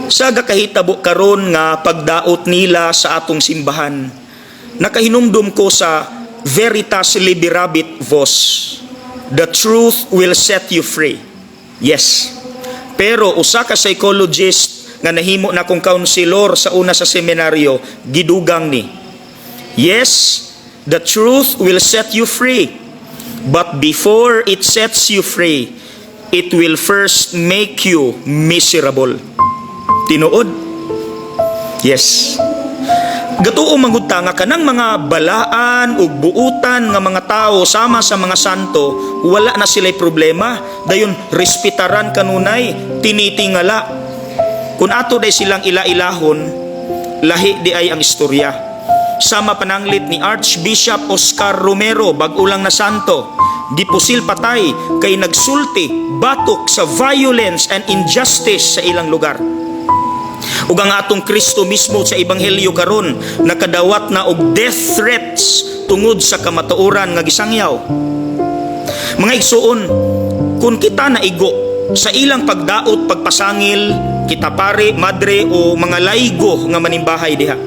Sa gakahitabo karon nga pagdaot nila sa atong simbahan, nakahinumdum ko sa "Veritas liberabit vos." The truth will set you free. Yes. Pero usa ka psychologist nga nahimo na kong counselor sa una sa seminaryo, gidugang ni. Yes, the truth will set you free. But before it sets you free, it will first make you miserable. Tinuod? Yes. Gatuo man gud ta nga kanang mga balaan ug buutan nga mga tao sama sa mga santo, wala na sila'y problema. Dayon respetaran kanunay, tinitingala. Kung ato day silang ila-ilahon, lahi diay ang istorya. Sama pananglit ni Archbishop Oscar Romero, bag-o lang na santo, gipusil patay kay nagsulti batok sa violence and injustice sa ilang lugar. Ug ang atong Kristo mismo sa ebanghelyo karon nakadawat na og death threats tungod sa kamatuoran nga gisangyaw. Mga igsuon, kung kita naigo sa ilang pagdaot, pagpasangil, kita pare, madre o mga laygo nga manimbahay diha.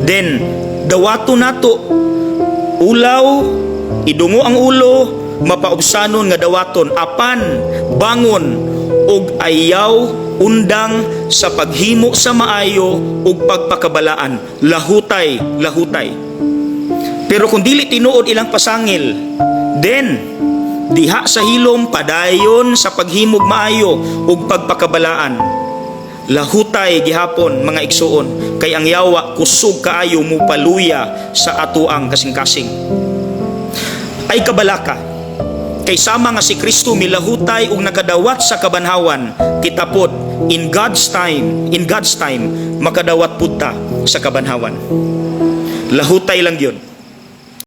Then dawato nato ulaw, idungo ang ulo, mapaubsanon nga dawaton, apan bangon og ayaw undang sa paghimo sa maayo ug pagpakabalaan. Lahutay, lahutay. Pero kung dili tinuod ilang pasangil, then diha sa hilom, padayon sa paghimog maayo ug pagpakabalaan. Lahutay gihapon, mga igsuon, kay ang yawa kusog kaayo mo paluya sa atoang kasing-kasing. Ay kabalaka kay sama nga si Kristo milahutay ug nakadawat sa kabanhawan, kita pod in God's time, in God's time makadawat pud ta sa kabanhawan. Lahutay lang yun.